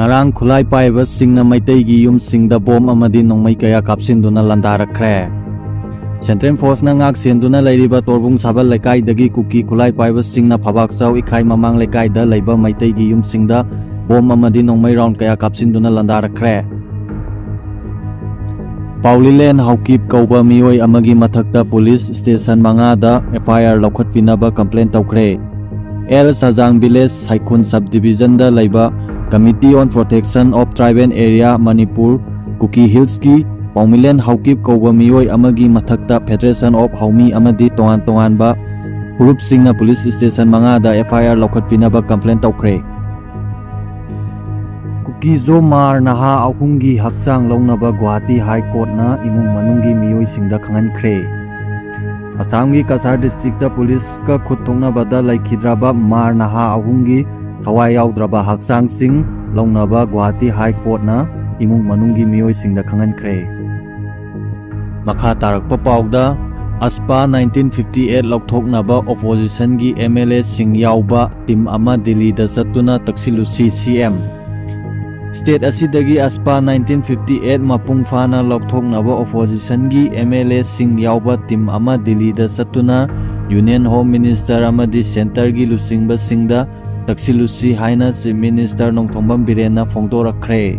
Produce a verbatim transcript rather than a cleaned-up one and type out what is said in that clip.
ꯉꯔꯥꯡ ꯈꯨꯠꯂꯥꯏ ꯄꯥꯏꯕꯁꯤꯡꯅ ꯃꯩꯇꯩꯒꯤ ꯌꯨꯝꯁꯤꯡꯗ ꯕꯣꯝ ꯑꯃꯗꯤ ꯅꯣꯡꯃꯩ ꯀꯌꯥ ꯀꯥꯞꯁꯤꯟꯗꯨꯅ ꯂꯥꯟꯗꯥꯔꯛꯈ꯭ꯔꯦ꯫ ꯁꯦꯟꯇ꯭ꯔꯦꯜ ꯐꯣꯔꯁꯅ ꯉꯥꯛ ꯁꯦꯟꯗꯨꯅ ꯂꯩꯔꯤꯕ ꯇꯣꯔꯕꯨꯡ ꯁꯥꯕꯜ ꯂꯩꯀꯥꯏꯗꯒꯤ ꯀꯨꯀꯤ ꯈꯨꯠꯂꯥꯏ ꯄꯥꯏꯕꯁꯤꯡꯅ ꯐꯕꯥꯛꯆꯥꯎ ꯏꯈꯥꯏ ꯃꯃꯥꯡ ꯂꯩꯀꯥꯏꯗ ꯂꯩꯕ ꯃꯩꯇꯩꯒꯤ ꯌꯨꯝꯁꯤꯡꯗ ꯕꯣꯝ ꯑꯃꯗꯤ ꯅꯣꯡꯃꯩ ꯔꯥꯎꯟ ꯀꯌꯥ ꯀꯥꯞꯁꯤꯟꯗꯨꯅ ꯂꯥꯟꯗꯥꯔꯛꯈ꯭ꯔꯦ꯫ ꯄꯥꯎꯂꯤꯂꯦꯟ ꯍꯥꯎꯀꯤꯞ ꯀꯧꯕ ꯃꯤꯑꯣꯏ ꯑꯃꯒꯤ ꯃꯊꯛꯇ ꯄꯨꯂꯤꯁ ꯁ꯭ꯇꯦꯁꯟ ꯃꯉꯥꯗ ꯑꯦꯐ ꯑꯥꯏ ꯑꯥꯔ ꯂꯧꯈꯠꯄꯤꯅꯕ ꯀꯝꯄ꯭ꯂꯦꯟ ꯇꯧꯈ꯭ꯔꯦ꯫ ꯑꯦꯜ ꯁꯖꯥꯡ ꯚꯤꯂꯦꯖ ꯁꯥꯏꯈꯨꯟ ꯁꯕ ꯗꯤꯕꯤꯖꯟꯗ ꯂꯩꯕ Committee on Protection of Tribal Area Manipur, ꯀꯨꯀꯤ ꯍꯤꯜꯁꯀꯤ ꯄꯥꯎꯃꯤꯂꯦꯟ ꯍꯥꯎꯀꯤꯞ ꯀꯧꯕ ꯃꯤꯑꯣꯏ ꯑꯃꯒꯤ ꯃꯊꯛꯇ Federation of ꯍꯥꯎꯃꯤ ꯑꯃꯗꯤ ꯇꯣꯉꯥꯟ ꯇꯣꯉꯥꯟꯕ ꯐꯨꯔꯨꯞꯁꯤꯡꯅ ꯄꯨꯂꯤꯁ ꯁ꯭ꯇꯦꯁꯟ ꯃꯉꯥꯗ ꯑꯦꯐ ꯑꯥꯏ ꯑꯥꯔ ꯂꯧꯈꯠꯄꯤꯅꯕ ꯀꯝꯄ꯭ꯂꯦꯟ ꯇꯧꯈ꯭ꯔꯦ꯫ ꯀꯨꯀꯤꯖꯣ ꯃꯥꯔ ꯅꯍꯥ ꯑꯍꯨꯝꯒꯤ ꯍꯛꯆꯥꯡ ꯂꯧꯅꯕ ꯒꯨꯋꯥꯍꯥꯇꯤ ꯍꯥꯏ ꯀꯣꯔꯠꯅ ꯏꯃꯨꯡ ꯃꯅꯨꯡꯒꯤ ꯃꯤꯑꯣꯏꯁꯤꯡꯗ ꯈꯪꯍꯟꯈ꯭ꯔꯦ꯫ ꯑꯁꯥꯝꯒꯤ ꯀꯁꯥꯔ ꯗꯤꯁꯇ꯭ꯔꯤꯛꯇ ꯄꯨꯂꯤꯁꯀ ꯈꯨꯠ ꯊꯣꯛꯅꯕꯗ ꯂꯩꯈꯤꯗ꯭ꯔꯕ ꯃꯥꯔ ꯅꯍꯥ ꯑꯍꯨꯝꯒꯤ ꯊꯋꯥꯏ ꯌꯥꯎꯗ꯭ꯔꯕ ꯍꯛꯆꯥꯡꯁꯤꯡ ꯂꯧꯅꯕ ꯒꯨꯋꯥꯍꯥꯇꯤ ꯍꯥꯏ ꯀꯣꯔꯠꯅ ꯏꯃꯨꯡ ꯃꯅꯨꯡꯒꯤ ꯃꯤꯑꯣꯏꯁꯤꯡꯗ ꯈꯪꯍꯟꯈ꯭ꯔꯦ꯫ ꯃꯈꯥ ꯇꯥꯔꯛꯄ ꯄꯥꯎꯗ, ꯑꯁꯄꯥ nineteen fifty eight ꯂꯧꯊꯣꯛꯅꯕ ꯑꯣꯄꯣꯖꯤꯁꯟꯒꯤ ꯑꯦꯝ ꯑꯦꯜ ꯑꯦꯁꯤꯡ ꯌꯥꯎꯕ ꯇꯤꯝ ꯑꯃ ꯗꯤꯜꯂꯤꯗ ꯆꯠꯇꯨꯅ ꯇꯛꯁꯤꯜꯂꯨꯁꯤ, ꯁꯤ ꯑꯦꯝ꯫ ꯁ꯭ꯇꯦꯠ ꯑꯁꯤꯗꯒꯤ ꯑꯁꯄꯥ nineteen fifty eight ꯃꯄꯨꯡ ꯐꯥꯅ ꯂꯧꯊꯣꯛꯅꯕ ꯑꯣꯄꯣꯖꯤꯁꯟꯒꯤ ꯑꯦꯝ ꯑꯦꯜ ꯑꯦꯁꯤꯡ ꯌꯥꯎꯕ ꯇꯤꯝ ꯑꯃ ꯗꯤꯜꯂꯤꯗ ꯆꯠꯇꯨꯅ ꯌꯨꯅꯤꯌꯟ ꯍꯣꯝ ꯃꯤꯅꯤꯁꯇꯔ ꯑꯃꯗꯤ ꯁꯦꯟꯇꯔꯒꯤ ꯂꯨꯆꯤꯡꯕꯁꯤꯡꯗ ꯇꯛꯁꯤꯜꯂꯨꯁꯤ ꯍꯥꯏꯅ ꯆꯤꯐ ꯃꯤꯅꯤꯁꯇꯔ ꯅꯣꯡꯊꯣꯝꯕꯝ ꯕꯤꯔꯦꯟꯅ ꯐꯣꯡꯗꯣꯔꯛꯈ꯭ꯔꯦ꯫